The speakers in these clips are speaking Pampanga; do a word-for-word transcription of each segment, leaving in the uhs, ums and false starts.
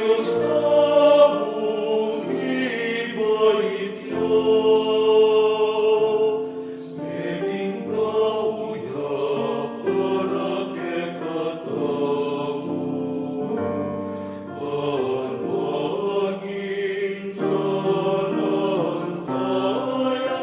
Dios tamung mibait ya, meging tau ya para kekatamu, ban maging tanan taya.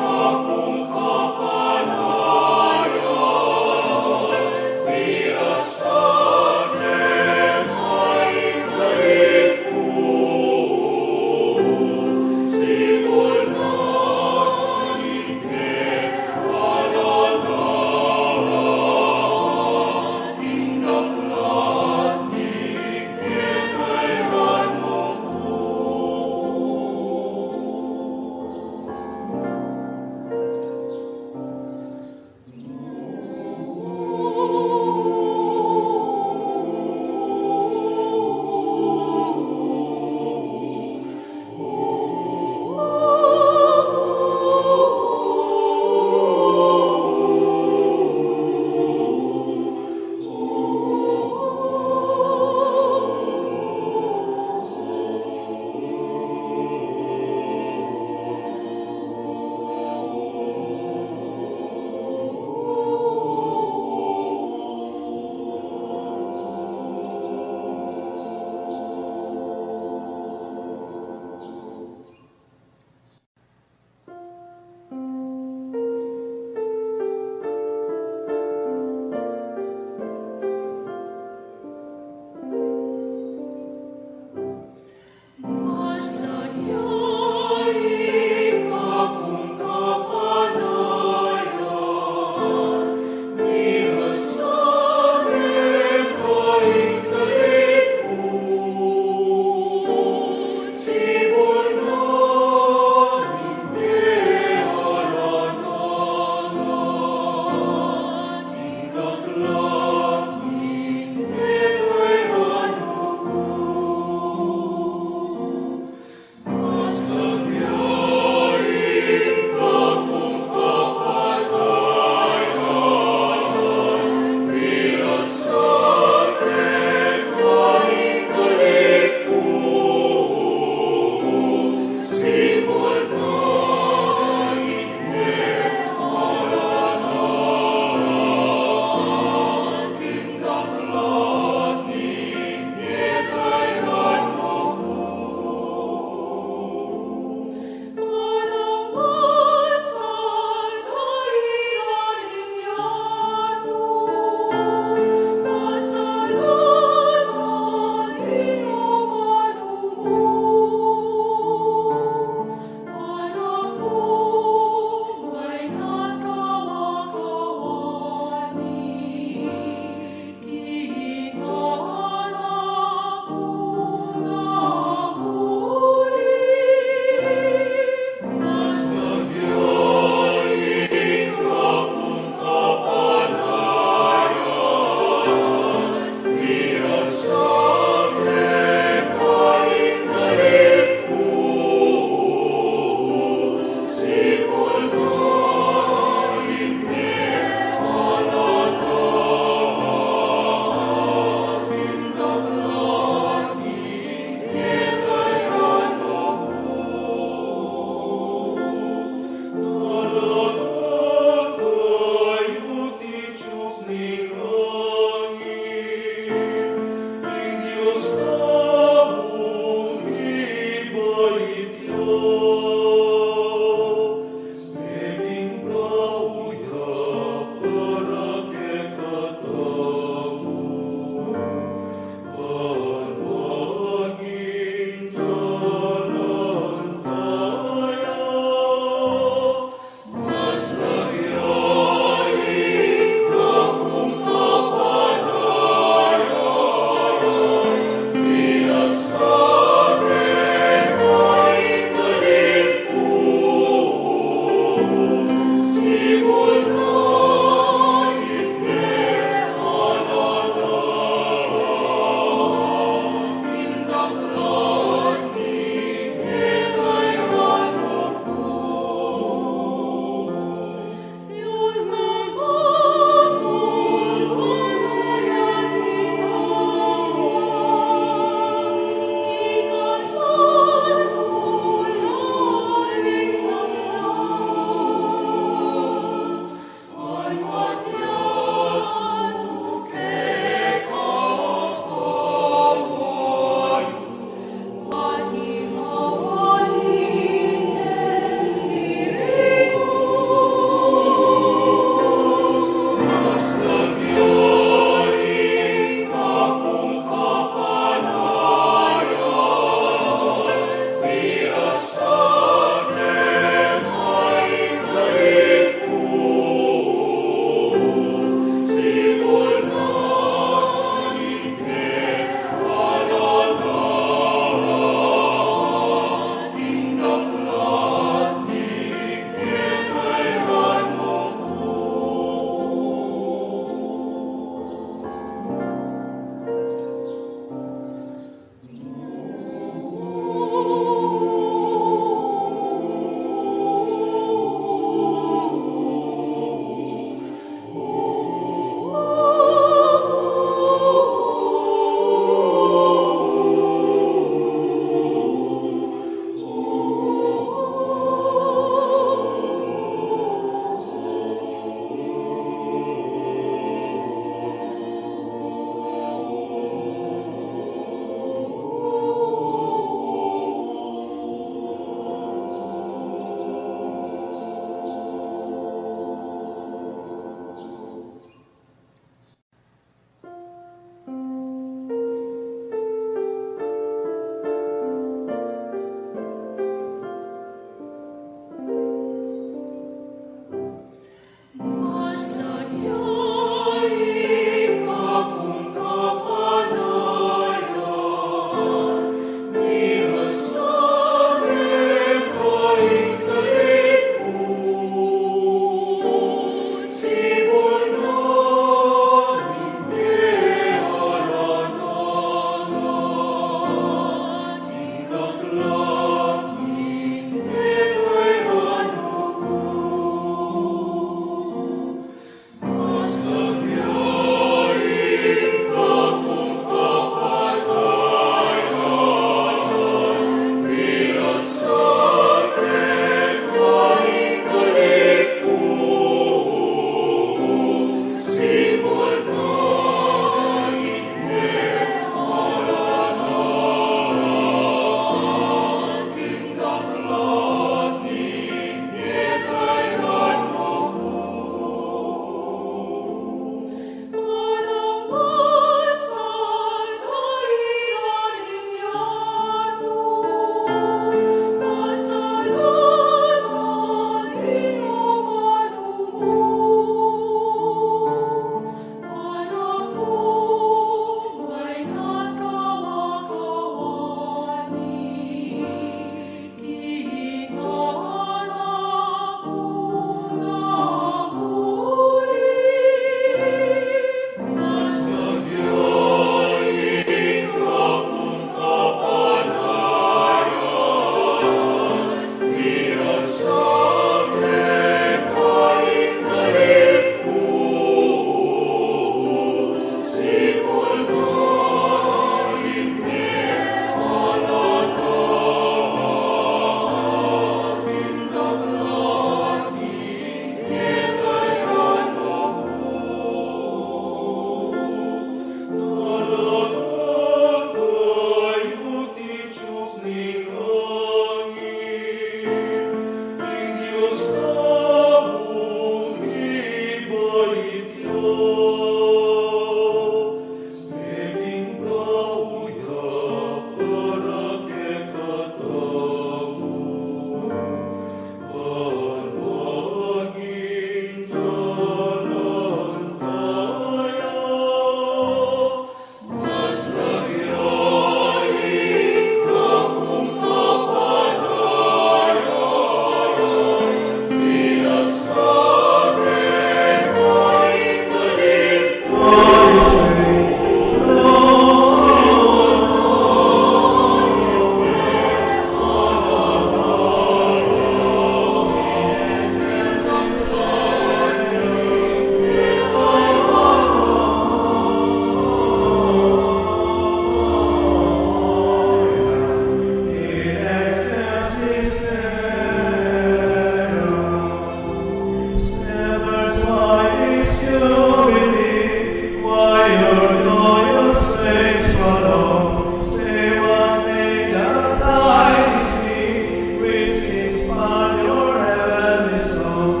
While your glorious face follow, say what may that eyes see, which inspire your heavenly song.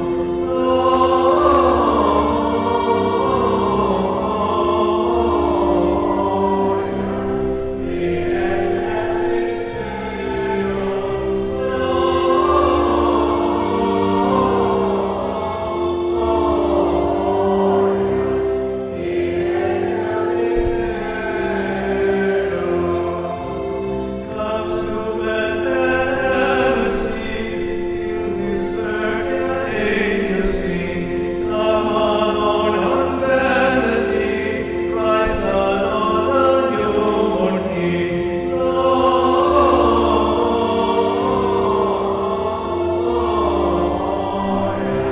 Gloria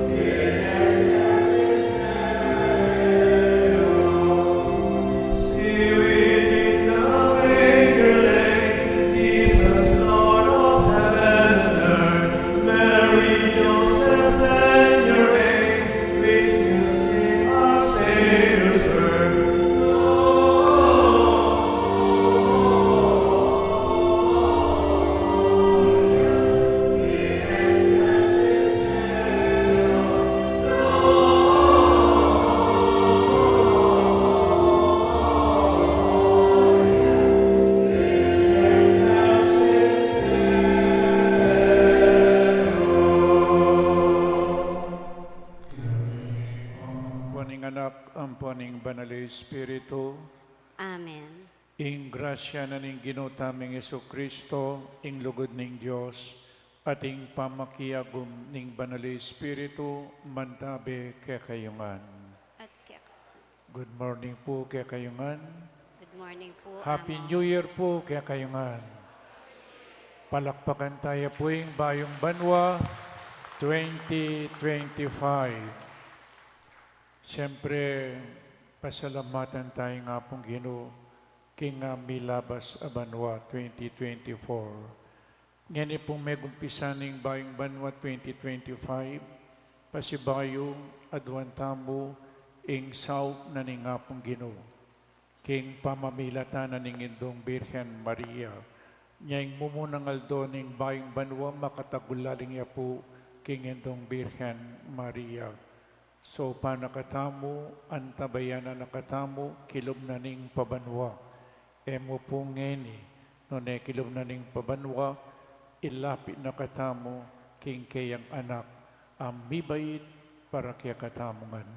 in excelsis Deo. See within the manger laid Jesus, Lord of heaven and earth. Mary, Joseph, lend your aid, we still sing our Savior's birth. Ampo ning Anak, ampo ning Banal a Espiritu. Amen. Ing grasya na ning Ginu tamung Jesucristo, ing lugud ning Dios, at ing pamakiagum ning Banal a Espiritu, mantabe kekayu ngan. At kek- Good morning pu kekayu ngan. Good morning pu, Happy Among. New Year pu kekayu ngan. Palakpakan taya pu ing bayung banua twenty twenty-five. Siyempre, pasalamatan taya ing Apung Ginu king milabas a banua twenty twenty-four. Ngeni pung megumpisa ning bayung banua twenty twenty-five, pasibayu aduan tamu ing saup na ning Apung Ginu king pamamilatan na ning Indung Birhen Maria. Nya ing mumunang aldo ning bayung banua makatagulaling ya pu king Indung Birhen Maria. Saupan na katamu, antabayanan na katamu, kilub na ning pabanua. E mu pu ngeni, nune kilub na ning pabanua, ilapit na katamu king keyang Anak a mibait para kekatamu ngan.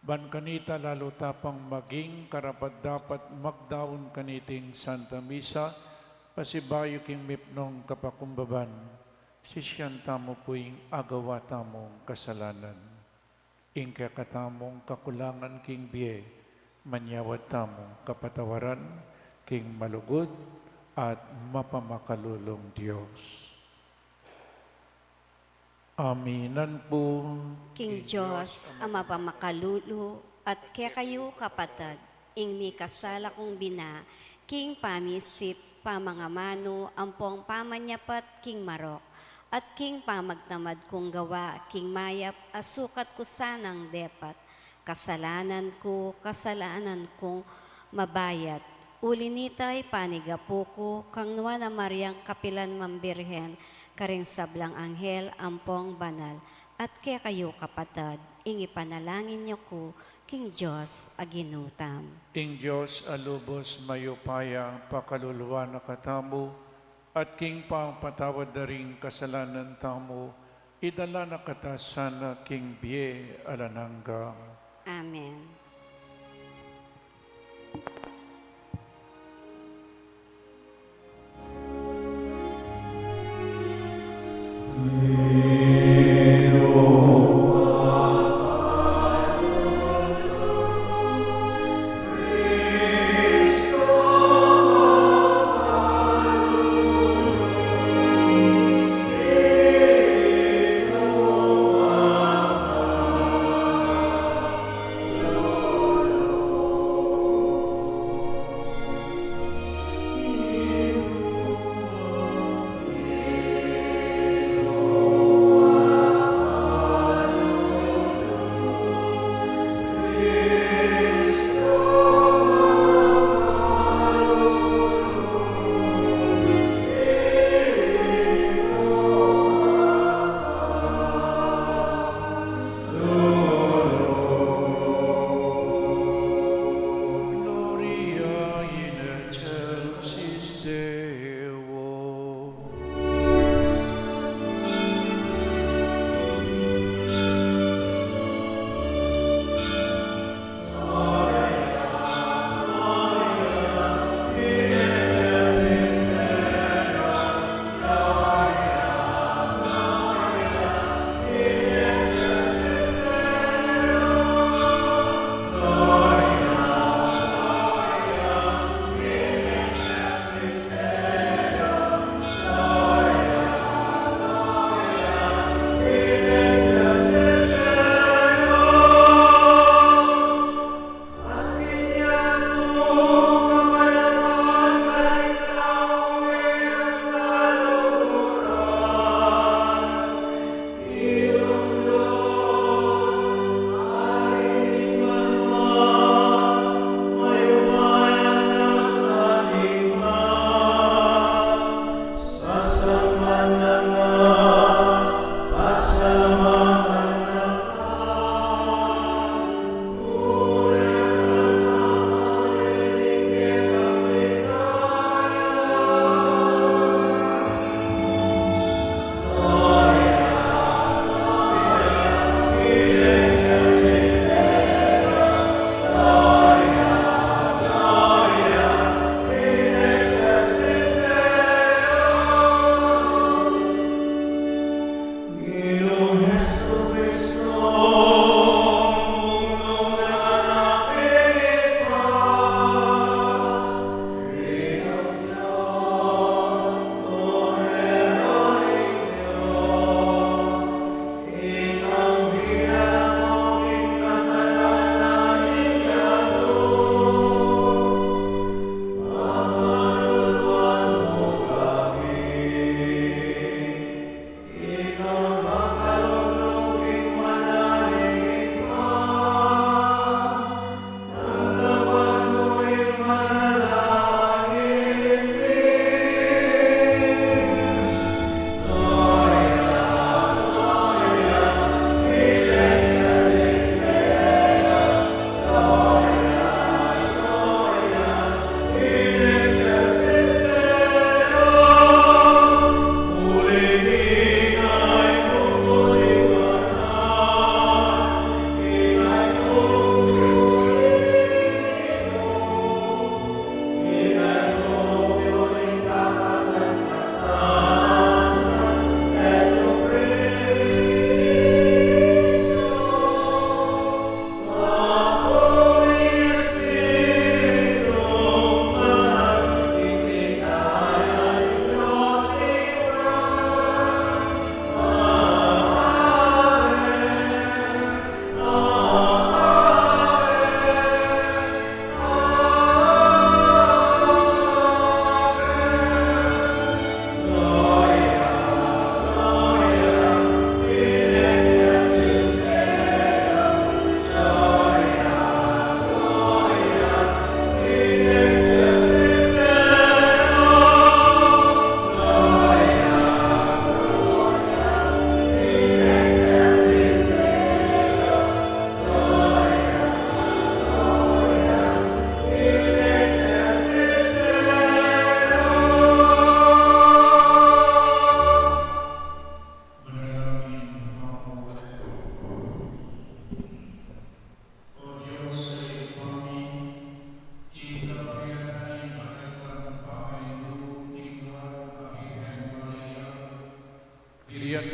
Ban kanita lalu ta pang maging karapat-dapat magdaun kaniting Santa Misa, pasibayu king mipnung kapakumbaban, sisian tamu pu ing agawa tamung kasalanan. Ing kekatamung kakulangan king bie, manyawad tamung kapatawaran king malugud at mapamakalulung Dios. Aminan pu king Dios a mapamakalulu at kekayu kapatad, ing mikasala kung bina, king pamisip, pamangamanu, ampong pamanyapat king marok, at king pamagtamad kung gawa king mayap a sukat ku sanang depat. Kasalanan ku, kasalanan kung mabayat. Uli nita ipanigapu ku kang Nuan a Mariang kapilan man Birhen, karing sablang anghel ampong banal, at kekayu kapatad, ing ipanalangin yu ku king Dios a Ginu tamu. Ing Dios a lubus mayupaya pakaluluan na katamu, at king pangpatawad da ring kasalanan tamu, idala na kata sana king bie alang angga. Amen.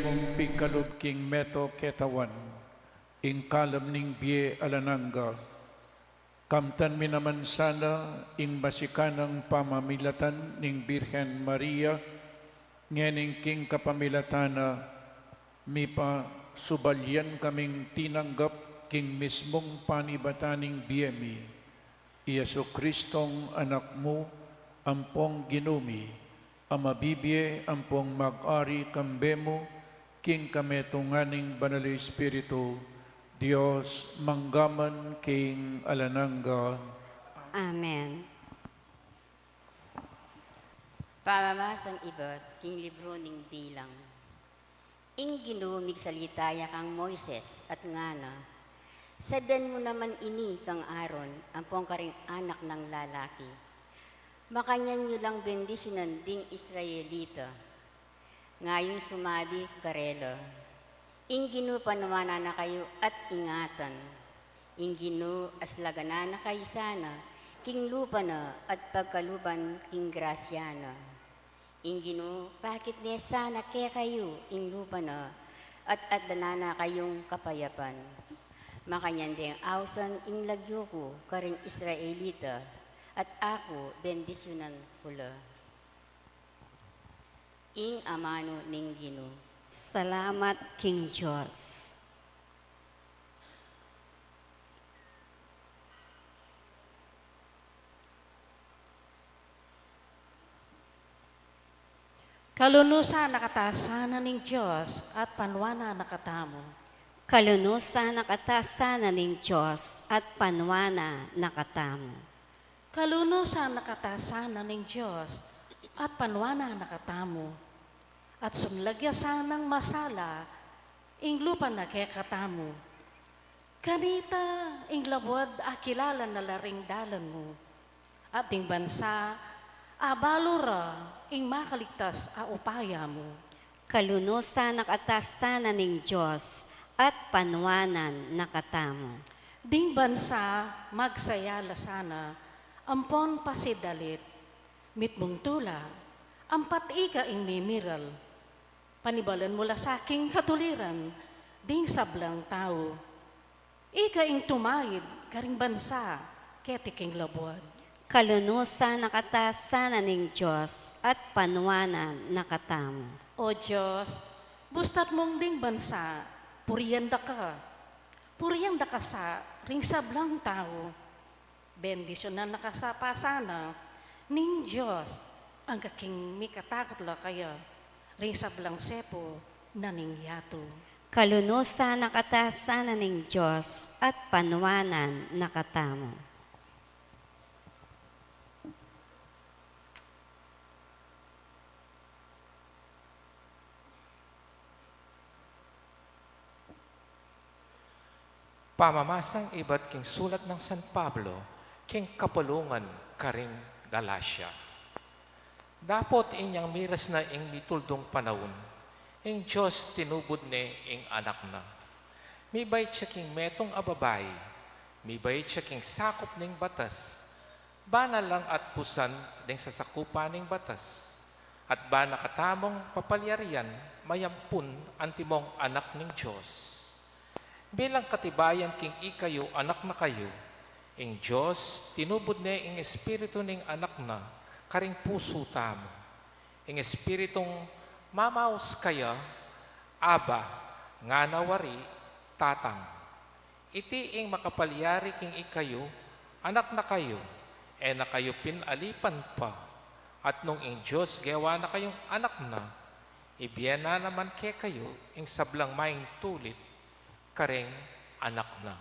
mung pigkalub king meto ketawan, ing kalam ning bie alang angga. Kamtan mi naman sana ing masikanang pamamilatan ning Birhen Maria, ngening king kapamilatan na mipasubalian kaming tinanggap king mismung panibatan ning bie mi, i Jesucristong Anak mu, ampong Ginu mi, a mabibie ampong mag-ari kambe mu, king kametungan ning Banal a Espiritu, Dios, mangga man king alang angga. Amen. Pamamasan ibat king libru ning Bilang. Ing Ginu migsalita ya kang Moises at ngana, sabian mu naman ini kang Aaron ampong karing anak nang lalaki, makanyan yu lang bendisyunan ding Israelita. Ngayun sumabi karela, ing Ginu panuanan na kayu at ingatan. Ing Ginu aslaganan na kayu sana king lupa na at pagkaluban king grasya na. Ing Ginu pakit ne sana kekayu ing lupa na at addanan na kayung kapayapan. Makanyan deng ausan ing lagyu ku karing Israelita at aku bendisyunan ku la. Ing amanu ning Ginu. Salamat king Dios. Kalunusan a katasan na ning Dios at panuanan na katamu. Kalunusan a katasan na ning Dios at panuanan na katamu. Kalunusan a katasan na ning Dios at panuanan na katamu. At sumlag ya sanang masala ing lupa na kekatamu. Kanita ing labuad akilala na la ring dalan mu, at ding bansa abalu ra ing makaligtas a upaya mu. Kalunusan a katasan na ning Dios at panuanan na katamu. Ding bansa magsaya la sana ampon pasidalit, mitmung tula, ampat ika ing mimiral. Panibalan mu la sa king katuliran ding sablang tau. Ika ing tumaid karing bansa keti king labuad. Kalunusan a katasan na ning Dios at panuanan na katamu. O Dios, bustat mung ding bansa purian da ka. Purian da ka sa ring sablang tau. Bendisyunan na ka sa pa sana ning Dios, angga king mikatakut la kaya ring sablang sepu na ning yatu. Kalunusan a katasan na ning Dios at panuanan na katamu. Pamamasang ibat king sulat nang San Pablo king kapulungan karing Galacia. Dapot inyang miras na ing mituldung panaun, ing Dios tinubud ne ing Anak na. Mibait ya king metung a babai, mibait ya king sakup ning batas, ba na lang atpusan ding sasakupan ning batas, at ba na katamung papalyarian mayampun antimong anak ning Dios. Bilang katibayan king ikayu anak na kayu, ing Dios tinubud ne ing Espiritu ning Anak na karing pusu tamu. Ing Espiritung mamaus kaya, "Abba," ngana wari, "Tatang." Iti ing makapalyari king ikayu anak na kayu, e na kayu pinalipan pa, at nung ing Dios gewa na kayung anak na, ibie na naman kekayu ing sablang maintulit karing anak na.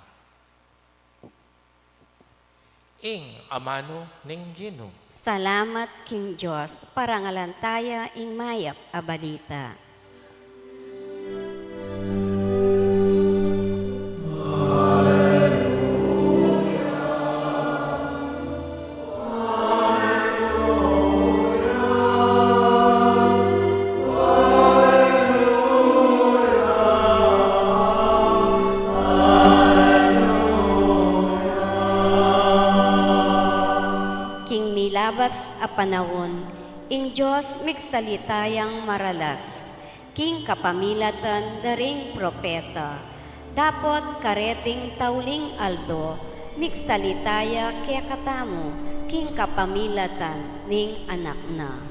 Ing amanu ning Ginu. Salamat king Dios, parangalan taya ing mayap a balita. King milabas a panaun, ing Dios migsalita yang maralas. King kapamilatan da ring propeta, dapot kareting tauling aldo, migsalita ya kekatamu, king kapamilatan ning Anak na.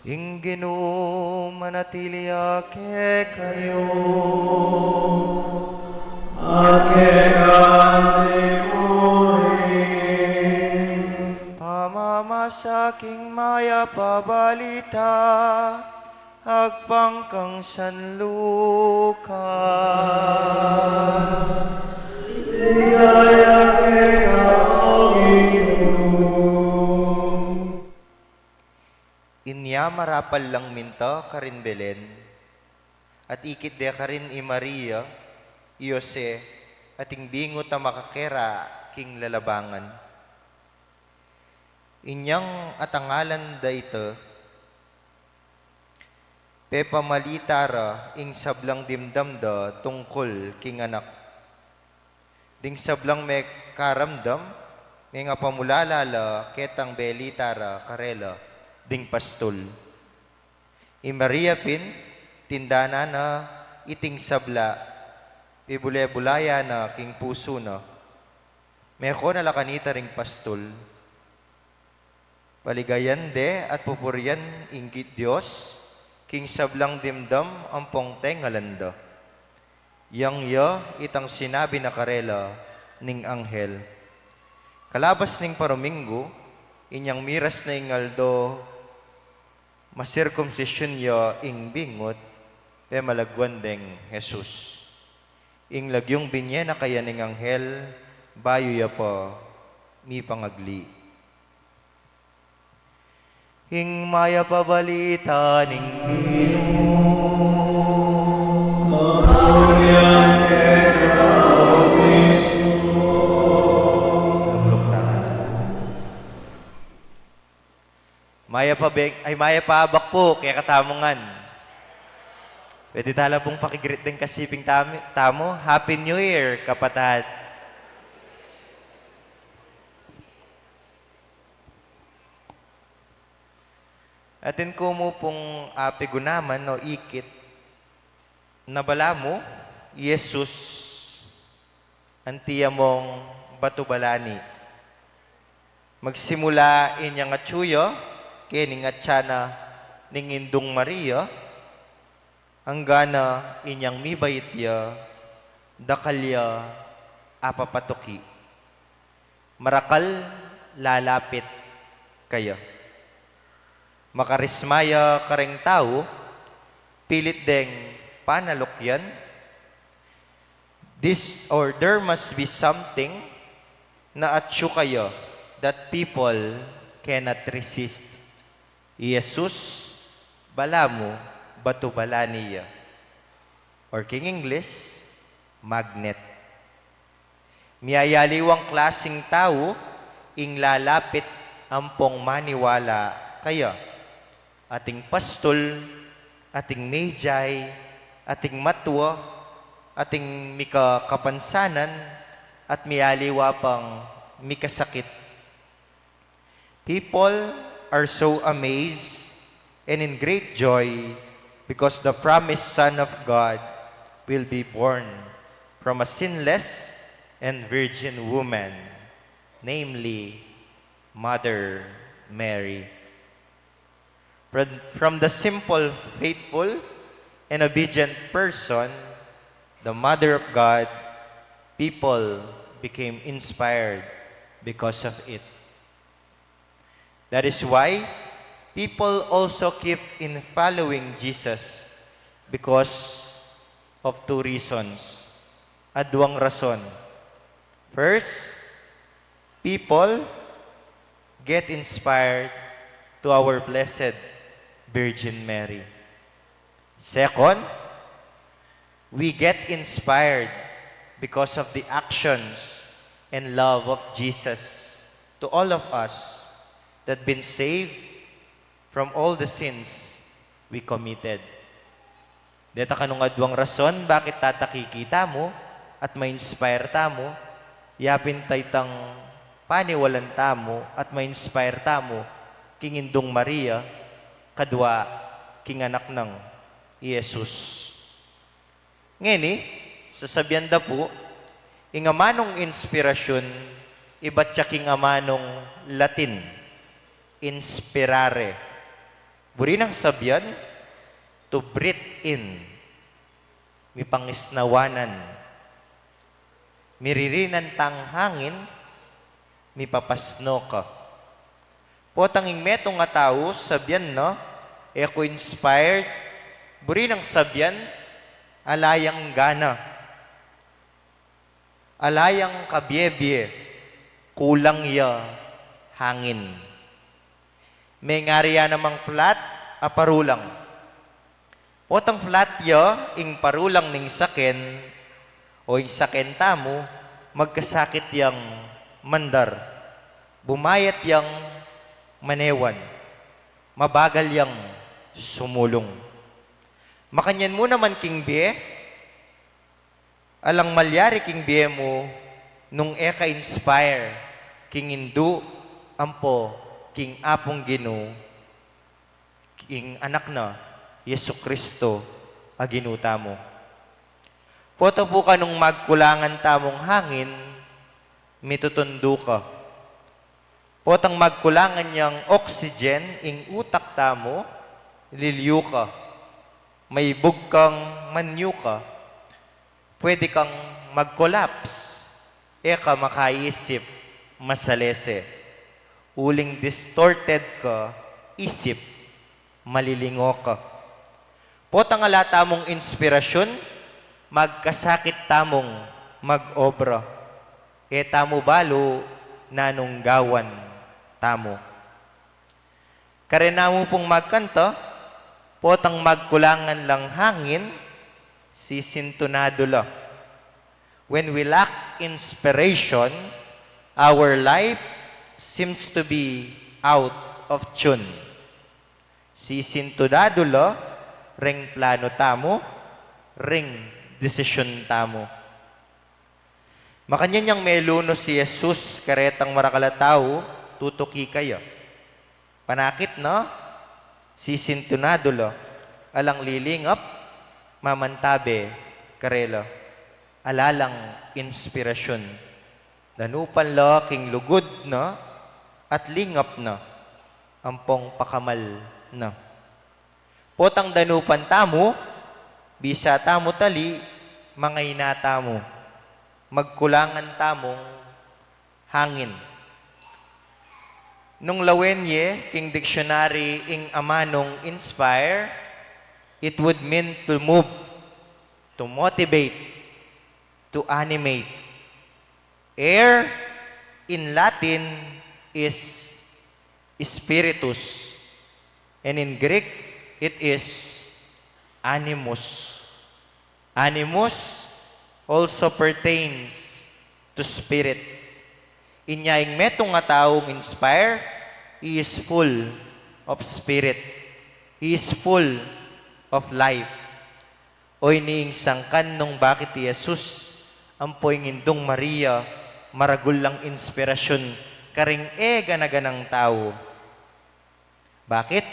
Ing Ginu manatili ya kekayu. At kekatamu rin. Pamamasa king Mayap a Balita agpang kang San Lucas. Ligaya keka, O Ginu. Inya marapal lang minta karin Belen, at ikit de karin i Maria, i Jose, at ing bingut a makakera king lalabangan. Inyang atangalan da ita, pepamalita ra ing sablang dimdam da tungkul king anak. Ding sablang mekaramdam, mengapamulala la ketang belita ra karela ding pastul. I Maria pin, tindanan na iting sabla, pibule-bulayan na king pusu na. Meko na la kanita ring pastul. Paligayan de at pupurian ing Dios king sablang dimdam ampong tengalan da. Yang ya itang sinabi na karela ning anghel. Kalabas ning paruminggu, inyang miras na ing aldo, masirkumsisyun ya ing bingut, pemalagwan deng Jesus. Ing lagyung binye na kaya ning anghel, bayu ya pa mipangagli. Ing Mayap a Balita ning Ginu. Papurian keka, O Kristo. Mayap a beg-, ay, mayap a abak pu kekatamu ngan. Pwede tala pung pakigreet deng kasiping tami-, tamu. Happy New Year, kapatad. Atin ku mu pung, ah, pigunaman o ikit na balamu, i Jesus, anti ya mung batu balani. Magsimula inyang atyu ya, keni ing atyan na ning Indung Maria, anggana inyang mibait ya, dakal ya apapatuki. Marakal lalapit kaya. Makarisma ya kareng tau, pilit deng panalukyan. This, or there must be something na atyu kaya that people cannot resist. I Jesus, balamu, batu balani ya. Or king English, magnet. Miyayaliwang klasing tau ing lalapit ampong maniwala kaya. Ating pastul, ating magi, ating matua, ating mika kapansanan, at miyaliwa pang mikasakit. People are so amazed and in great joy because the promised Son of God will be born from a sinless and virgin woman, namely Mother Mary. From, from the simple, faithful, and obedient person, the Mother of God, people became inspired because of it. That is why people also keep in following Jesus because of two reasons. Aduang rason. First, people get inspired to our Blessed Virgin Mary. Second, we get inspired because of the actions and love of Jesus to all of us that been saved from all the sins we committed. Deta kanung aduang rason bakit tatakiki tamu at ma-inspire tamu, yapin ta itang paniwalan tamu at ma-inspire tamu king Indung Maria, kadua king anak nang i Jesus. Ngeni, sasabian da pu, ing amanung inspirasyun, ibat ya king amanung Latin, inspirare. Buri nang sabian, to breathe in, mipangisnawanan, miririnan tang hangin, mipapasno ka. Potang ing metung a tau, sabian na, e ku inspired, buri nang sabian, ala yang gana. Ala yang kabiebie, kulang ya hangin. Mengari ya namang flat a parulang. Potang flat ya ing parulang ning saken, o ing saken tamu, magkasakit yang mandar, bumayat yang manewan, mabagal yang sumulung. Makanyan mu naman king bie, alang malyari king bie mu nung e ka inspire king Indu ampo king Apung Ginu, king Anak na, Jesu Kristo, a Ginu tamu. Pota pu kanung magkulangan tamung hangin, mitutundu ka. Potang magkulangan yang oxygen ing utak tamu, lilyu ka. Maibug kang manyuka. Pwede kang mag-collapse. E ka makaisip, masalese. Uling distorted ka isip, malilingo ka. Potang ala tamung inspirasyun, magkasakit tamung mag-obra. E tamu balu nanung gawan tamu. Kare namu pung magkanta, potang magkulangan lang hangin, sisintunadu la. When we lack inspiration, our life seems to be out of tune. Sisintunadu la ring planu tamu, ring desisyun tamu. Makanyan yang melunus i Jesus karetang marakal a tau, tutuki kaya. Panakit na, sisintunadu la, alang lilingap, mamantabe karela. Ala lang inspirasyun. Danupan la king lugud na at lingap na, ampong pakamal na. Potang danupan tamu, bisa tamu tali, mangaina tamu, magkulangan tamung hangin. Nung lawen ye king dictionary ing amanung inspire, it would mean to move, to motivate, to animate. Air in Latin is spiritus, and in Greek it is animus. Animus also pertains to spirit. Inya ing metung a taung inspire, he is full of spirit. He is full of life. O ini ing sangkan nung bakit i Jesus ampo ing Indung Maria maragul lang inspirasyun karing e gana-ganang tau. Bakit?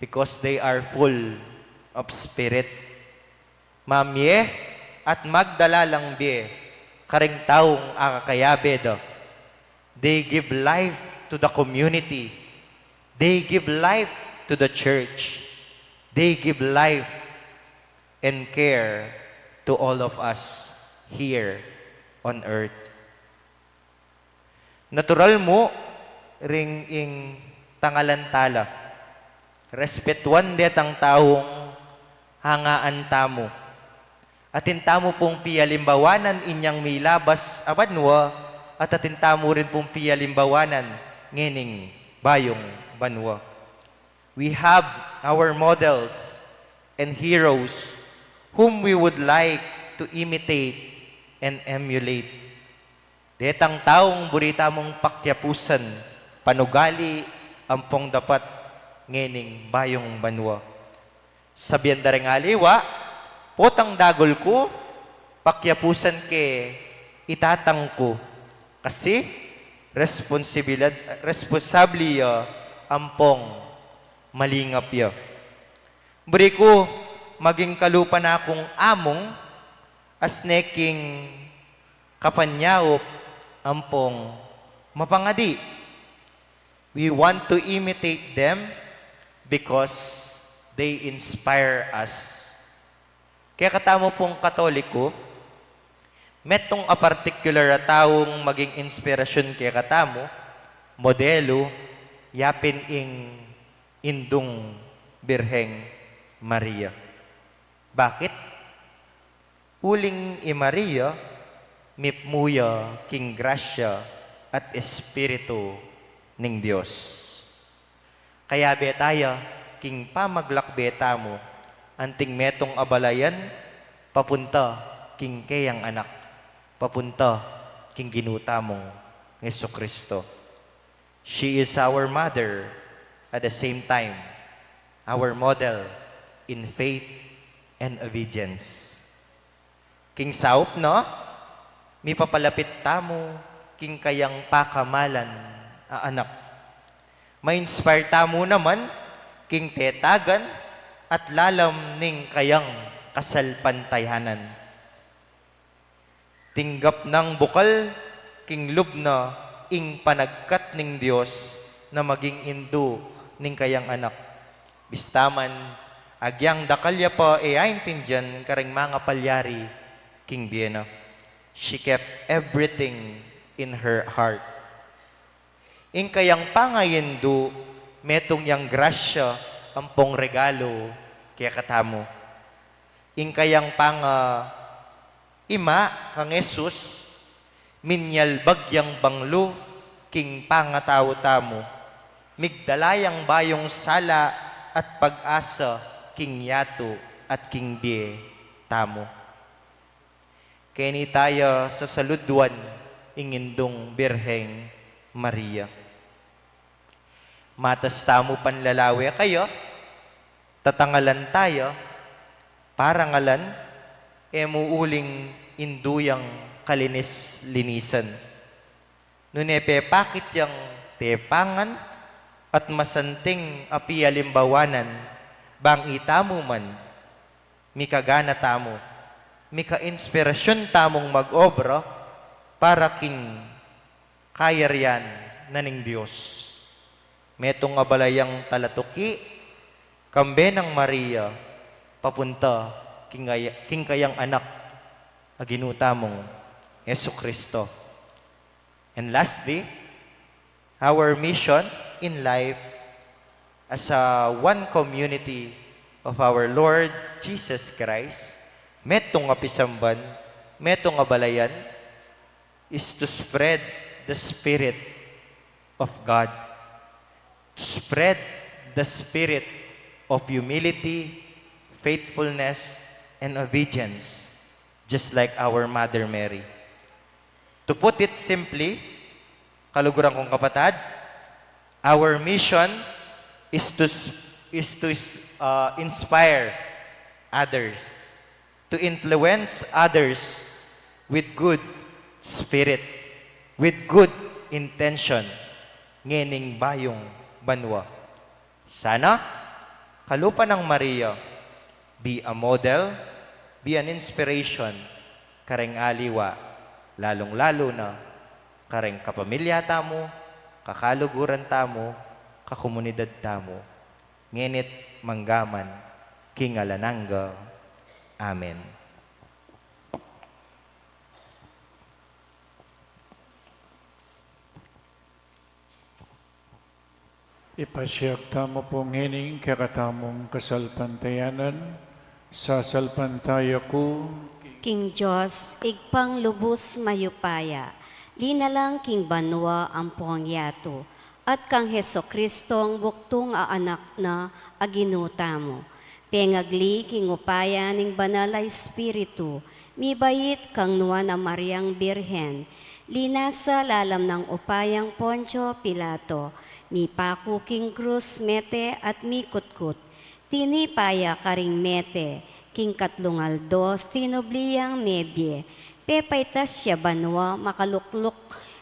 Because they are full of spirit. Mamie at magdala lang bie karing taung akakayabe da. They give life to the community. They give life to the church. They give life and care to all of us here on earth. Natural mu ring ing tangalan tala, respetuan detang taung hangaan tamu. Atin tamu pung pialimbawanan inyang milabas a banua, at atin tamu rin pung pialimbawanan ngening bayung banua. We have our models and heroes whom we would like to imitate and emulate. Detang taung buri tamung pakiapusan, panugali ampong dapat ngening bayung banua. Sabian da ring aliwa, potang dagul ku, pakiapusan ke i tatang ku. Kasi, responsibilad-, responsable ya ampong malingap ya. Buri ku, maging kalupa na kung amung, as ne king kapanyaup ampong mapangadi. We want to imitate them because they inspire us. Kekatamu pung Katoliko, metung a partikular a taung maging inspirasyon kekatamu, modelu, yapin ing Indung Birheng Maria. Bakit? Uling i Maria, mipmu ya king grasya at Espiritu ning Dios. Kayabe taya king pamaglakbe tamu, anting metung a balayan, papunta king keyang anak, papunta king Ginu tamung Jesucristo. She is our mother, at the same time, our model in faith and obedience. King saup na, mipapalapit tamu king kayang pakamalan a anak. Ma-inspire tamu naman king tetagan at lalam ning kayang kasalpantayanan. Tinggap nang bukal king lub na ing panagkat ning Dios na maging indu ning kayang anak. Bista man, agyang dakal ya pa e aintindian karing mangapalyari king bie na. She kept everything in her heart. Ing kayang pangaindu, metung yang grasya ampong regalu kekatamu. Ing kayang panga-ima kang Jesus, minyalbag yang banglu king pangatau tamu, migdala yang bayung sala at pag-asa king yatu at king bie tamu. Keni taya sasaluduan ing Indung Birheng Maria. Matas tamu panlalawe kaya, tatangalan taya, parangalan, e mu uling indu yang kalinis-linisan. Nune pepakit yang tepangan at masanting a pialimbawanan, bang itamu man, mikagana tamu, mika-inspirasyon tamung mag-obra para king kayarian na ning Dios. Metung a balayang talatuki, kambe nang Maria, papunta king kaya-, king kayang anak a Ginu tamung Jesucristo. And lastly, our mission in life as a one community of our Lord Jesus Christ, metung a pisamban, metung a balayan, is to spread the Spirit of God, to spread the spirit of humility, faithfulness, and obedience, just like our Mother Mary. To put it simply, kaluguran kong kapatad, our mission is to s-, is to s-, uh, inspire others, to influence others with good spirit, with good intention, ngening bayung banua. Sana, kalupa nang Maria, be a model, be an inspiration, kareng aliwa, lalung-lalu na, kareng kapamilya tamu, kakaluguran tamu, kakomunidad tamu, ngeni't manggaman king alang angga. Amen. Ipasiag tamu pu ngening kekatamung kasalpantayanan, Sasalpantaya ku king Dios, Ibpang lubus mayupaya, linalang king banua ampong yatu, at kang Jesucristong bugtung a Anak na, a Ginu tamu. Pengagli king upaya ning Banal a Espiritu, mibait kang Nuan a Mariang Birhen, linasa lalam nang upayang Poncio Pilato, mipaku king krus, mete at mikutkut, tinipa ya karing mete, king katlung aldo sinubli yang mebie, pepaitas ya banua, makalukluk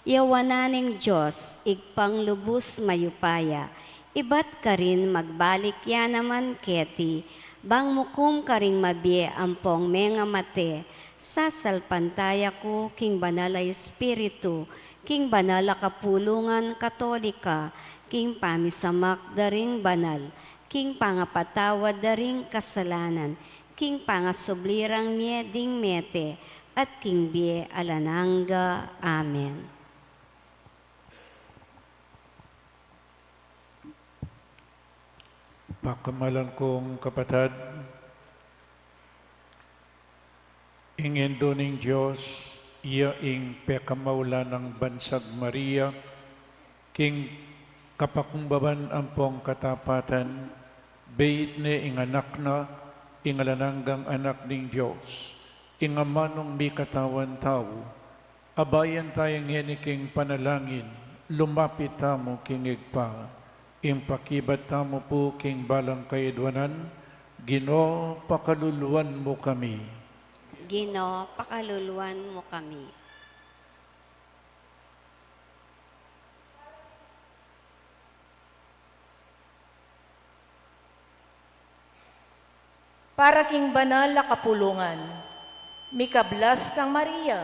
ya wanan ning Dios, Ibpang lubus mayupaya, ibat karin magbalik ya naman keti, bang mukum karing mabie ampong mengamate. Sasalpantaya ku king Banal a Espiritu, king banal a kapulungan Katolika, king pamisamak da ring banal, king pangapatawad da ring kasalanan, king pangasubli rang mie ding mete, at king bie alang angga. Amen. Pakamalan kung kapatad, ing Indu ning Dios, iya ing pekamaulan nang Bansag Maria, king kapakumbaban ampong katapatan, beit ne ing Anak na, ing alang anggang Anak ning Dios, ing amanung mikatawan tau. Abayan taya ngeni king panalangin, lumapit tamu king Ibpa, ing pakibat tamu pu king balang kayadwanan, Ginu, pakaluluan mu kami. Ginu, pakaluluan mu kami. Para king banal a kapulungan, mikablas kang Maria,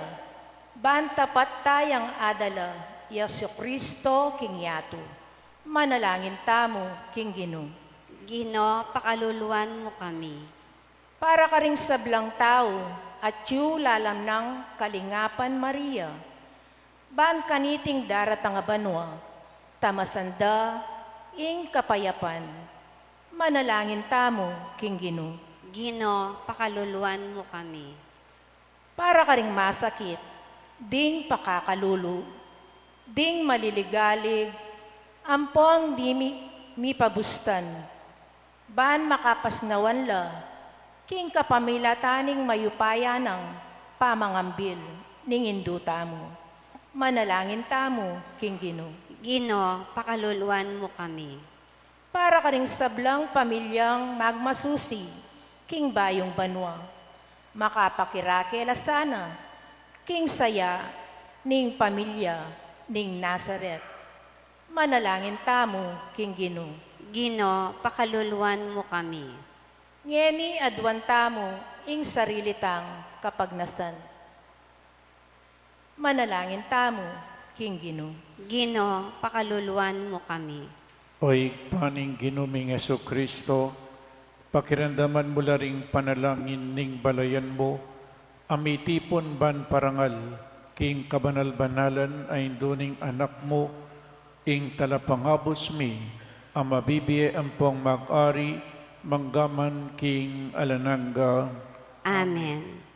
ban tapat tayang adala i Jesucristo king yatu. Manalangin tamu king Ginu. Ginu, pakaluluan mu kami. Para karing sablang tau atyu lalam nang kalingapan Maria, ban kaniting daratang a banua, tamasan da ing kapayapan. Manalangin tamu king Ginu. Ginu, pakaluluan mu kami. Para karing masakit ding pakakalulu, ding maliligalig, ampong di mi-, mipabustan, ban makapasnawan la king kapamilatan ning mayupaya nang pamangambil ning Indu tamu. Manalangin tamu king Ginu. Ginu, pakaluluan mu kami. Para karing sablang pamilyang magmasusi king bayung banua, makapakirake la sana king saya ning pamilya ning Nazaret. Manalangin tamu king Ginu. Ginu, pakaluluan mu kami. Ngeni aduan tamu ing sarili tang kapagnasan. Manalangin tamu king Ginu. Ginu, pakaluluan mu kami. O Ibpa ning Ginu ming Jesucristo, pakiramdaman mu la ring panalangin ning balayan mu, a mitipun ban parangal king kabanal-banalan a Indu ning Anak mu, ing talapangabus mi, a mabibie ampong mag-ari manggaman king alang angga. Amen.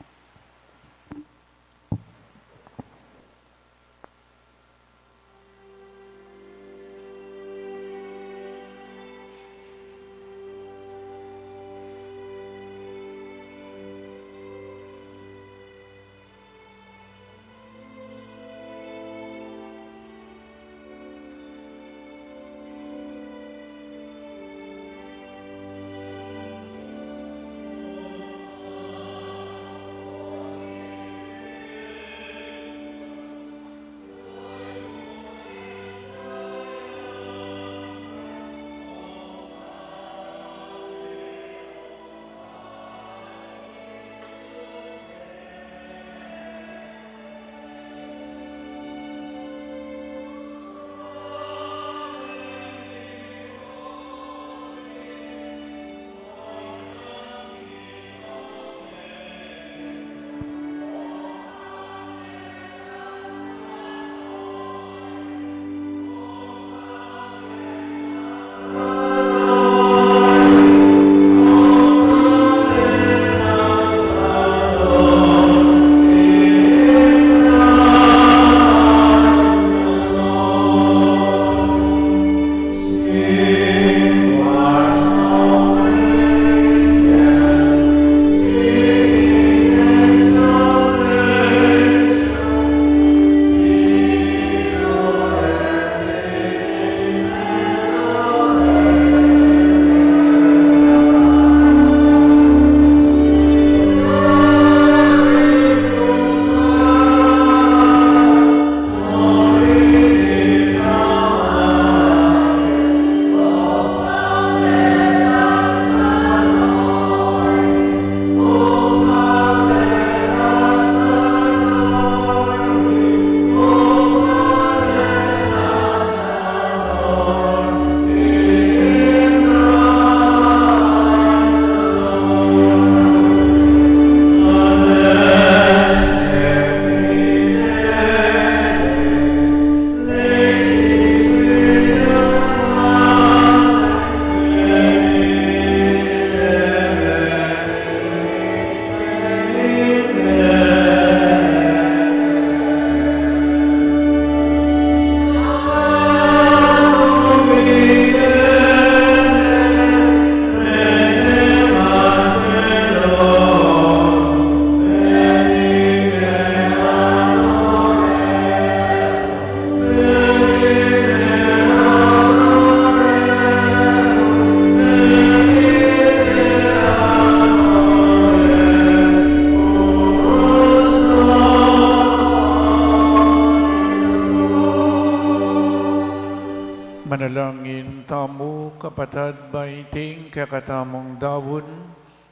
Mu kapatad, ba iting kekatamung daun,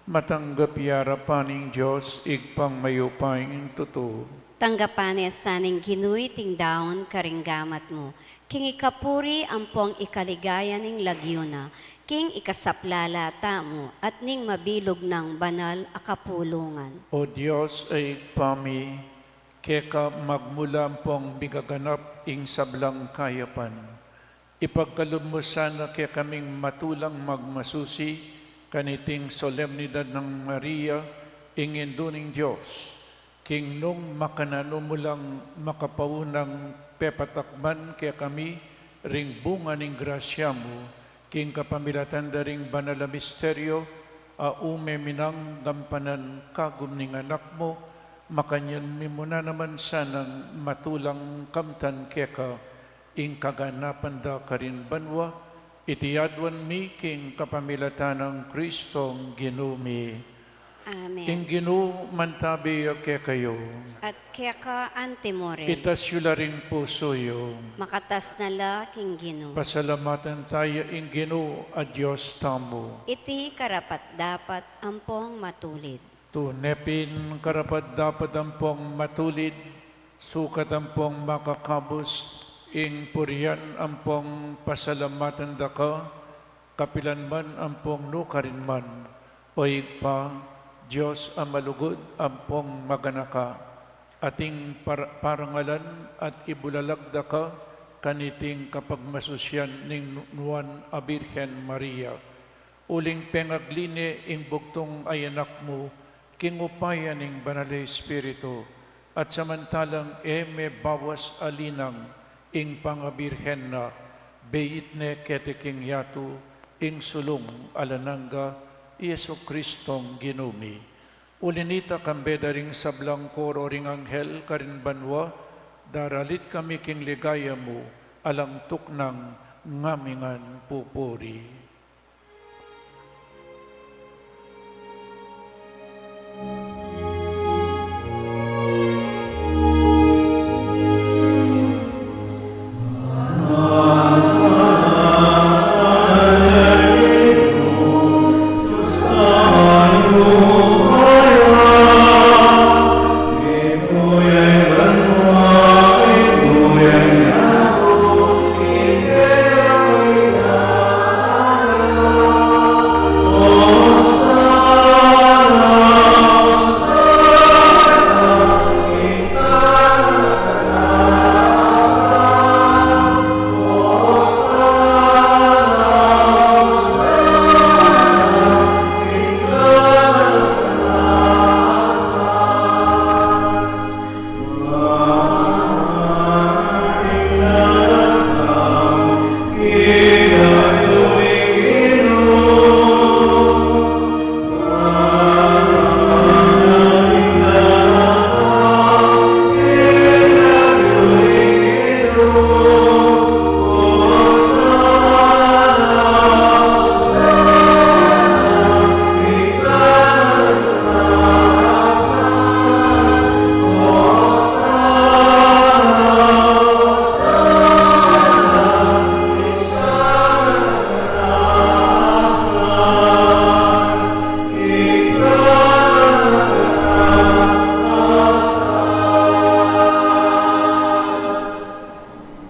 matanggap ya ning Dios Ibpang mayupayang tutu. Tanggapan ne sa ning Ginu iting daun karing gamat mu, king ikapuri ampong ikaligaya ning lagyu na, king ikasaplala tamu at ning mabilug nang banal a kapulungan. O Dios a Ibpa mi, keka magmula ampong migaganap ing sablang kayapan. Ipagkalub mu sana kekaming matulang magmasusi kaniting solemnidad nang Maria, ing Indu ning Dios, king nung makananu mu lang makapaunang pepatakman kekami ring bunga ning grasya mu, king kapamilatan da ring banal a misteryo a ume mi nang gampanan kagum ning Anak mu, makanyan mi mu na naman sanang matulang kamtan keka ing kaganapan da karin banua, iti aduan mi king kapamilatan nang Kristong Ginu mi. Amen. Ing Ginu mantabi ya kekayu. At keka antimurin. Itas yu la ring pusu yu. Makatas na la king Ginu. Pasalamatan taya ing Ginu a Dios tamu. Iti karapat-dapat ampong matulid. Tune pin karapat-dapat ampong matulid, sukat ampong makakabus, ing purian ampong pasalamatan da ka, kapilan man ampong nukarin man, O Ibpa, Dios a malugud ampong maganaka, ating par-, parangalan at ibulalag da ka, kaniting kapagmasusian ning nu-, nuan a Birhen Maria. Uling pengagli ne ing bugtung a Anak mu, king upaya ning Banal a Espiritu, at samantalang e me bawas a linang ing pangabirhen na, beit ne keti king yatu, ing sulung alang angga, i Jesucristong Ginu mi. Uli nita kambe da ring sablang koro ring anghel karin banua, daralit kami king ligaya mu, alang tuknang ngamingan pupuri.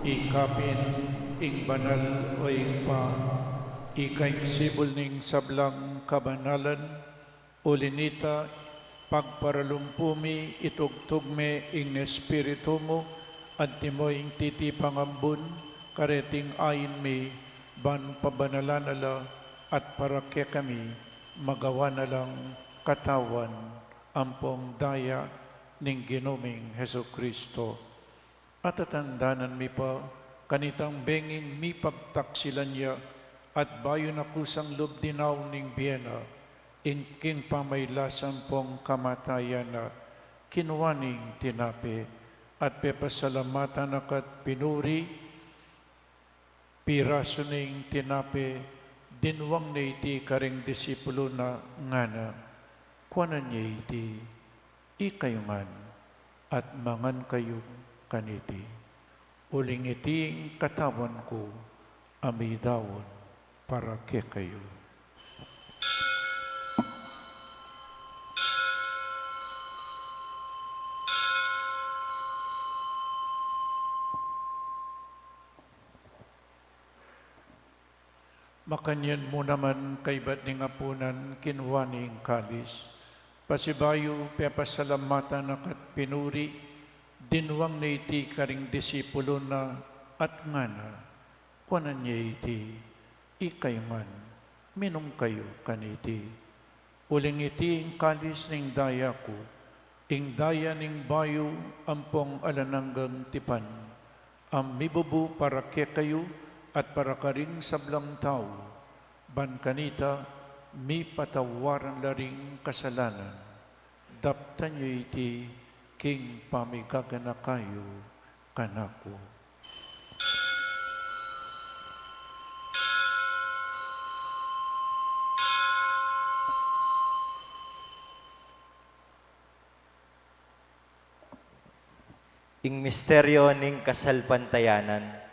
Ikapin ing banal, o Ibpa, ika ing sibul ning sablang kabanalan, uli nita, pagparalumpu mi, itugtug me ing Espiritu mu, antimo ing titipang ambun, kareting ain mi, ban pabanalan na la, at para kekami, magawa na lang katawan ampong daya ning Ginu ming Jesucristo. At tatandanan mi pa, kanitang benging mipagtaksilan ya, at bayu na kusang lub dinaun ning bie na, ing king pamailas ampong kamatayan na, kinua ne ing tinape, at pepasalamatan na ka't pinuri, pirasu ne ing tinape, dinwang ne iti karing disipulu na, ngana, kuanan ye iti, ikayu ngan, at mangan kayu kaniti. Uling iti ing katawan ku, a midaun para kekayu. Makanyan mu naman kaybat ning apunan, kinua ne ing kalis, pasibayu pepasalamatan na ka't pinuri, dinwang ne iti karing disipulun na at ngana: Kuanan ye iti, ikayu ngan, minum kayu kaniti. Uling iti ing kalis ning daya ku, ing daya ning bayu ampong alang anggang tipan, a mibubu para kekayu at para karing sablang tau, ban kanita mipatawaran la ring kasalanan. Daptan yu iti king pamigaganaka yu kanaku. Ing misteryo ning kasalpantayanan.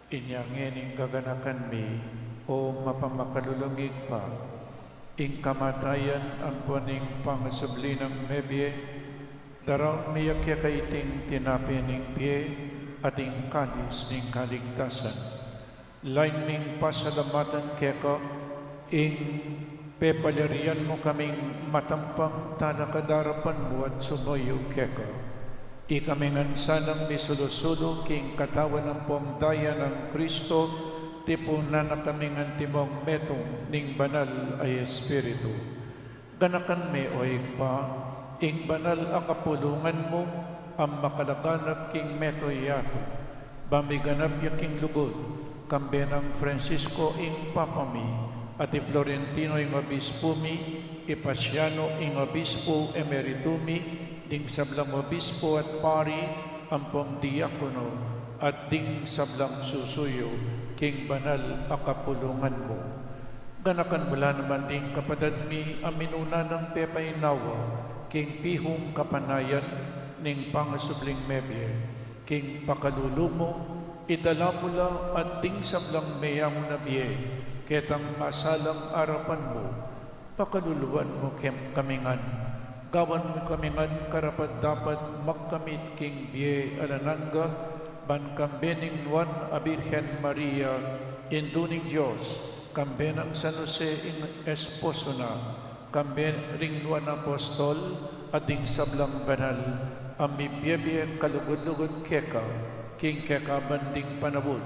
Inya ngeni ing gaganakan mi, o mapamakalulung Ibpa, ing kamatayan ampon ing pangasubli nang mebie, daraun mi ya keka iting tinape ning bie at ing kalis ning kaligtasan. Lain ming pasalamatan keka ing pepalyarian mu kaming matampang talakad king arapan mu at sumuyu keka. Ikami ngan sanang misulu-sulu king katawan ampong daya nang Kristo, tipunan na kaming antimong metung ning Banal a Espiritu. Ganakan me, o Ibpa, ing banal a kapulungan mu a makalaganap king mabilug a yatu, ban miganap ya king lugud, kambe nang Francisco ing Papa mi, at i Florentino ing Obispu mi, i Paciano ing Obispu Emeritu mi, ding sablang obispu at pari, ampong diakono, at ding sablang susuyu king banal a kapulungan mu. Ganakan mu la naman ding kapatad mi a minuna nang pepainawa king pihung kapanayan ning pangasubling mebie, king pakalulu mu, idala mu la at ding sablang meyaun a bie ketang masalang arapan mu. Pakaluluan mu kami ngan, gawan mu kami ngan karapat-dapat magkamit king bie alang angga, ban kambe ning Nuan a Birhen Maria, Indu ning Dios, kambe nang San Jose ing esposo na, kambe ring nuan a apostol, at ding sablang banal a mibie-bie kalugud-lugud keka king kekaban ding panaun,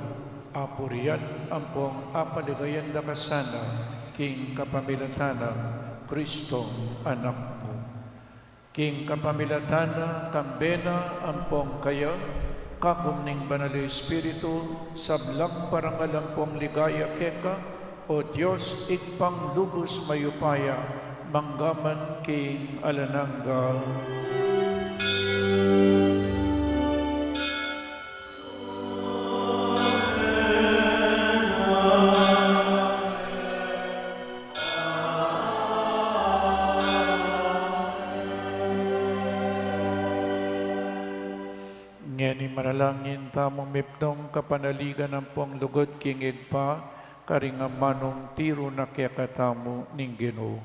apurian ampong apaligayan da ka sana king kapamilatan nang Kristong Anak mu. King kapamilatan na, kambe na, ampong kaya, kagum ning Banal a Espiritu, sablang parangal ampong ligaya keka, O Dios, Ibpang lubus mayupaya, mangga man king alang angga. Ngeni manalangin tamu mipnung kapanaligan ampong lugud king Ibpa, karing amanung tiru na kekatamu ning Ginu.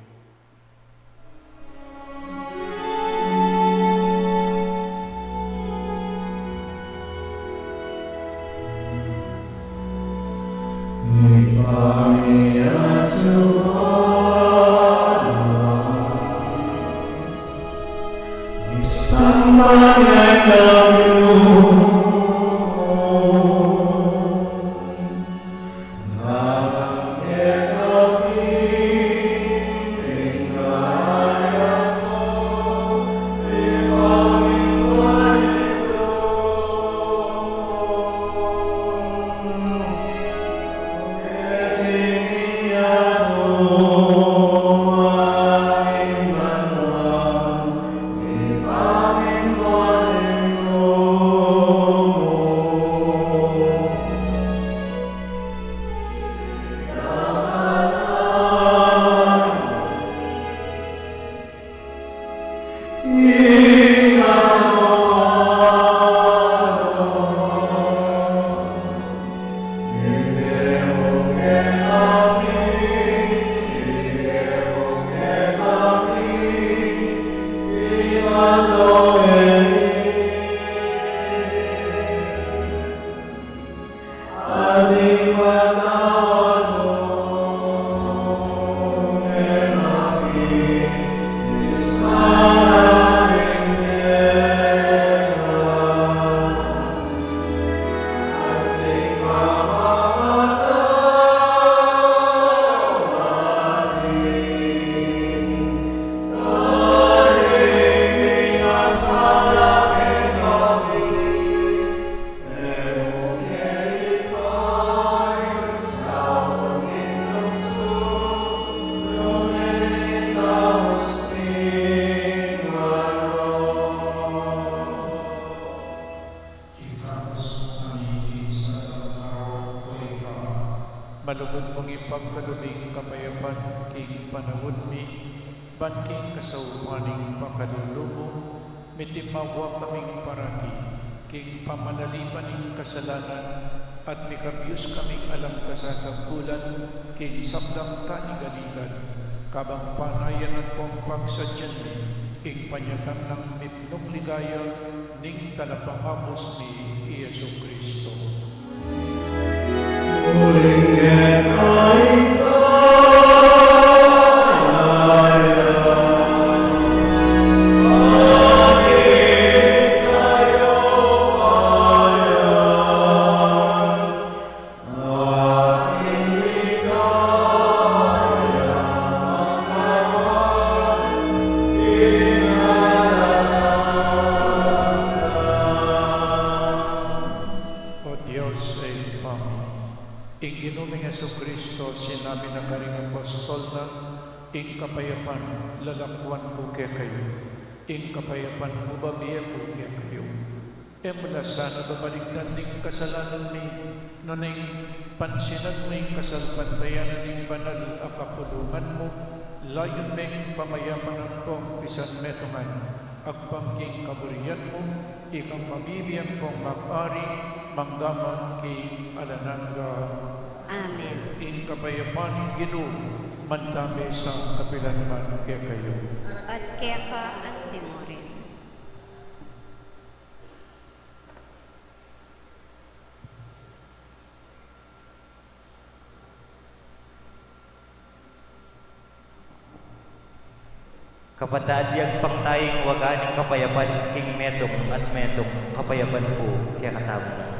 Malugud mung ipagkalub ing kapayapan king panaun mi, ban king kasaupan ning pakalulu mu, mitimawa kaming parati king pamanalipan ning kasalanan, at mikabyus kaming alang kasasambulan king sablang kaligaligan, kabang panayan at pong pagsadyan mi ing panyatang nang mitmung ligaya ning Talapangabus mi, i Jesucristo. Uling keka ing kayarian, ing kayarian, at ing ligaya mangga man king alang angga. O Dios, Ibpa mi, ing Ginu ming Jesucristo, sinabi na karing apostol na, "Ing kapayapan lalakwan ku kekayu, ing kapayapan ku bibie ku kekayu." E mu la sana babalikdan ding kasalanan mi, nune ing pansinan mu ing kasalpantayanan ning banal a kapulungan mu, layun meng pamayapan ampong pisanmetungan, agpang king kaburian mu, ikang mabibie ampong mag-ari mangga man king alang angga. Amen. Ing kapayapan ning Ginu mantabe sa kapilan man kekayu. At keka antimurin. Kapatad, agpang tayang waga ning kapayapan king metung at metung, kapayapan ku kekatamu.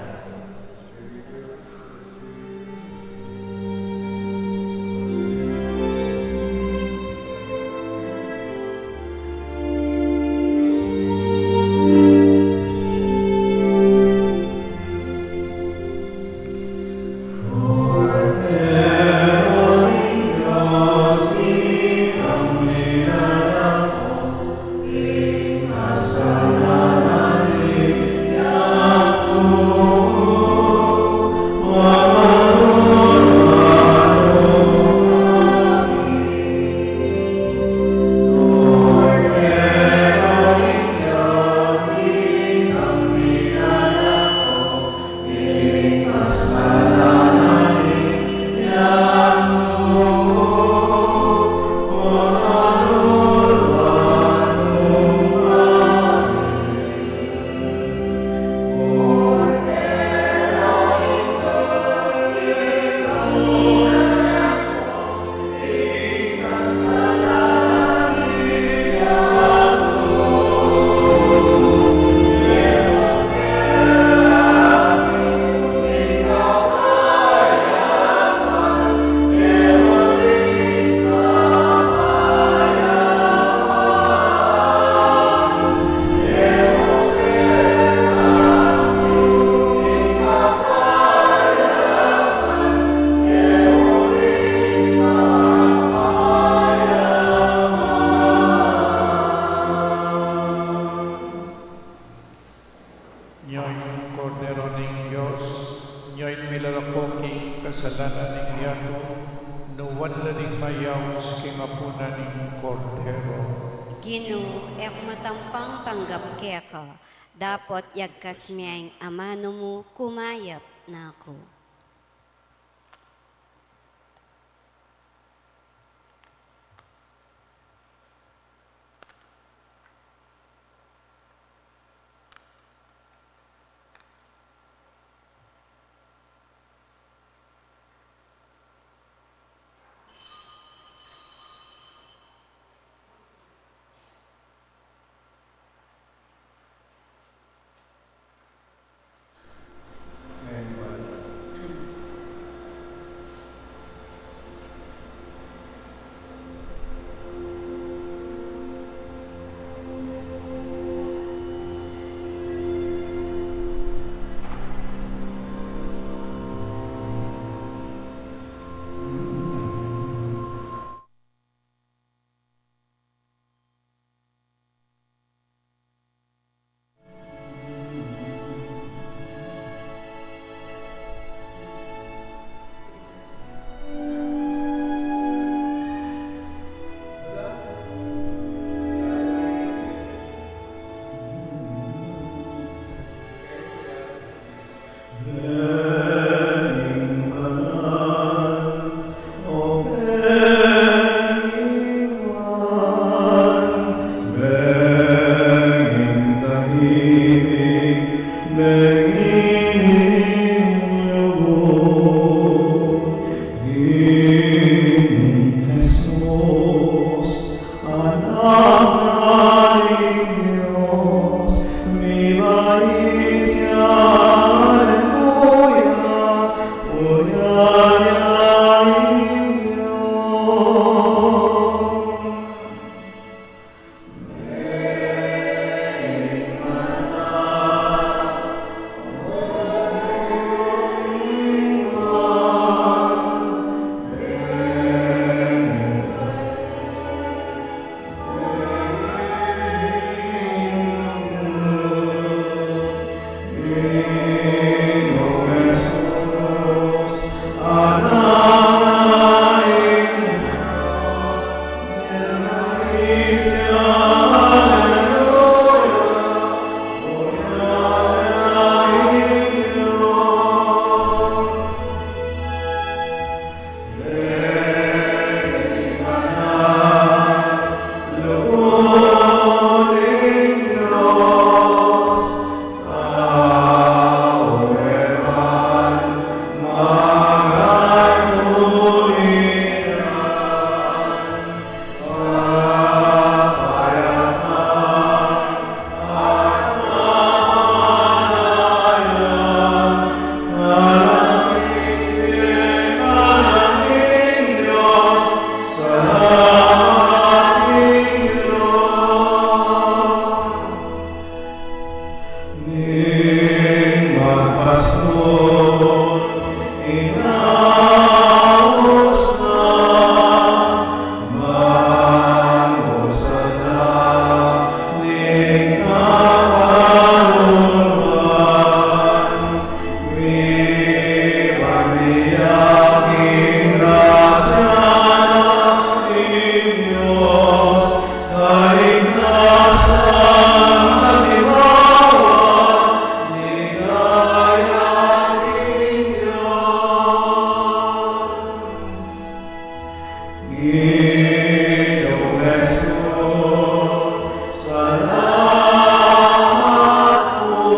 Ginu, e ku matampang tanggap keka, dapot yagkas me ing amanu mu, kumayap na ku. Anak ning Dios, mibait ya, aleluya, gloria ning Dios. Ning magpastul, inaus na, mangusad na, ning kapaluan, mibandiyak ing grasya ning Dios, kaligtasan at imawa, ligaya ning Dios. Ginu Jesus, salamat ku.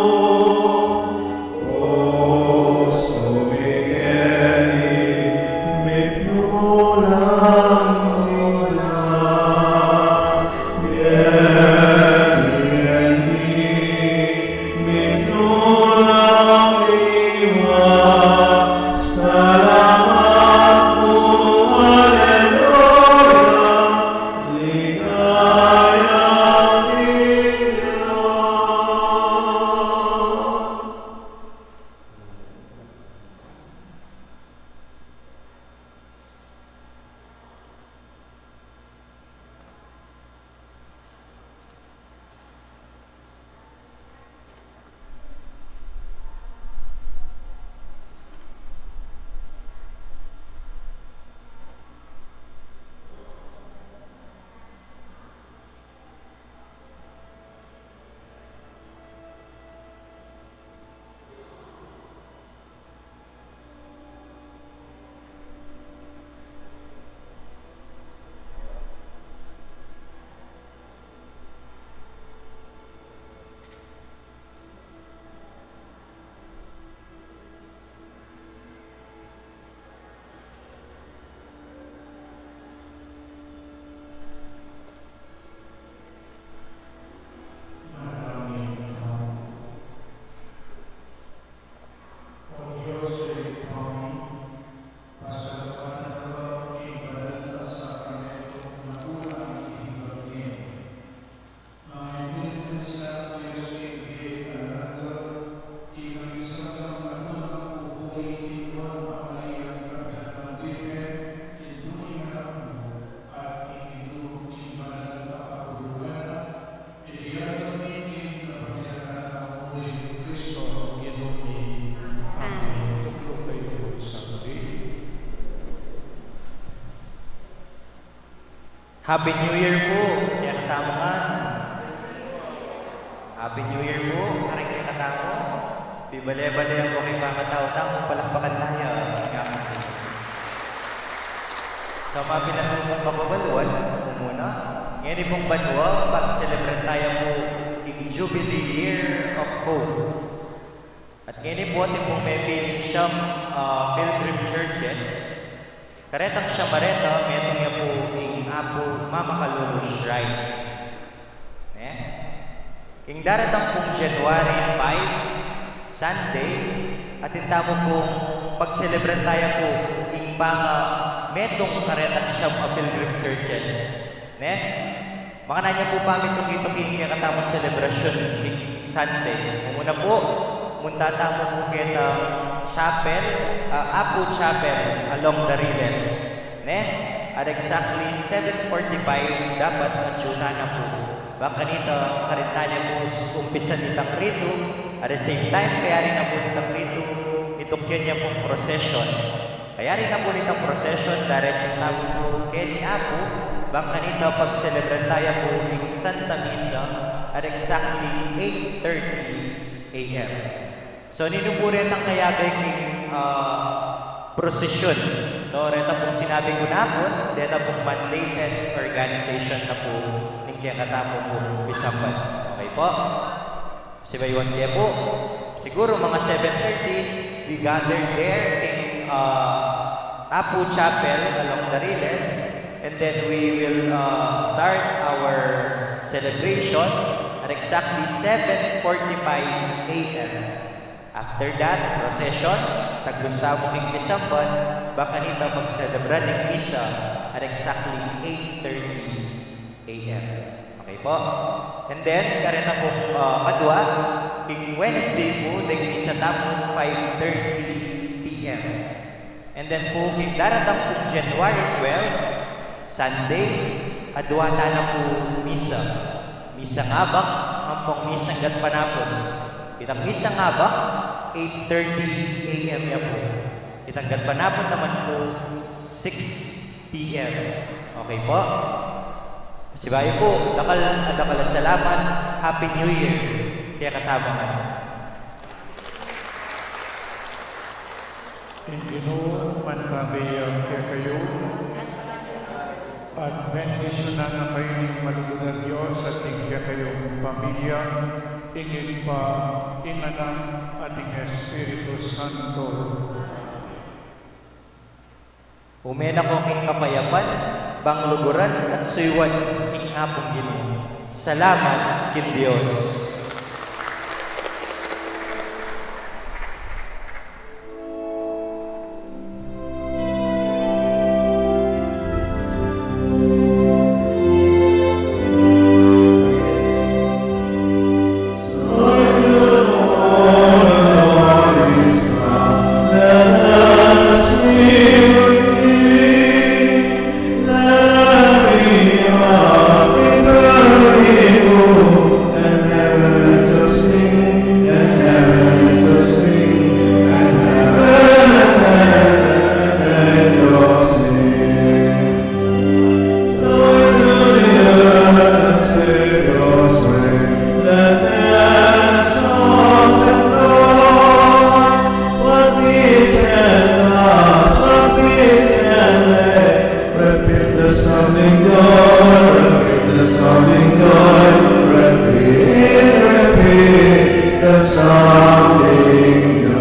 Happy New Year pu kekatamu ngan. Happy New Year pu kareng kekatamu. Pibale-bale pu king pangatau tamu, palakpakan taya. Sa mapilan pung kababaluan, mumuna, ngeni pung banua, pag-celebrate taya pu ing Jubilee Year of Hope. At ngeni pu, atin pung mepiling siyam, ah, pilgrim churches. Karetang siyam a reta, metung ya pu ing Apu Mama Kalulu Shrine. Ne? King daratang pung January five, Sunday, atin tamu pung pag-celebrate taya pu ing pangametung karetang siyam a pilgrim churches. Ne? Makanyan ya pu pamitung-itung ing kekatamung selebrasyun king Sunday. Mumuna pu, munta tamu pu keta chapel, ah, Apu Chapel along Dariles. Ne? At exactly seven forty-five dapat atiu na na pu. Bang kanita, karin tana pu umpisan itang ritu, at the same time, kayari na pu itang ritu, itukyan ya pung procession. Kayari na pu nitang procession, diretsu tamu pu keni Apu, bang kanita pag-celebrate taya pu ing Santa Misa at exactly eight thirty A M. So, ninu pu retang kayabe king, ah, procession? So, reta pung sinabi ku na pu, reta pung mandated organization na pu ning kekatamu pung pisamban. Okay pu? Sibayuan ke pu, siguru mga seven thirty, we gather there in, uh, Apu Chapel along Dariles, and then we will, uh, start our celebration at exactly seven forty-five A M. After that, procession, taglus tamu king pisamban, bang kanita magselebra ning misa at exactly eight thirty A M. Okay pu? And then, kareta pung, ah, kadua, king Wednesday pu, deng misa tamu five thirty P M. And then pu, king daratang pung January twelve, Sunday, adua tana pu misa. Misang abak ampong misang gatpanapun. Itang misang abak, eight thirty A M ya pu. Itang gatpanapun naman pu, six P M. Okay pu? Pasibayu pu, dakal a dakal a salamat. Happy New Year kekatamu ngan. Ing Ginu mantabi ya kekayu, at bendisyunan na kayu ning malugud a Dios at ing kekayung pamilya, ing Ibpa, ing Anak, at ing Espiritu Santo. Ume na ko king kapayapan, bang luguran at suyuan ing Apung Ginu. Salamat king Dios. Repeat the sounding joy, repeat the sounding joy, repeat, repeat the sounding joy.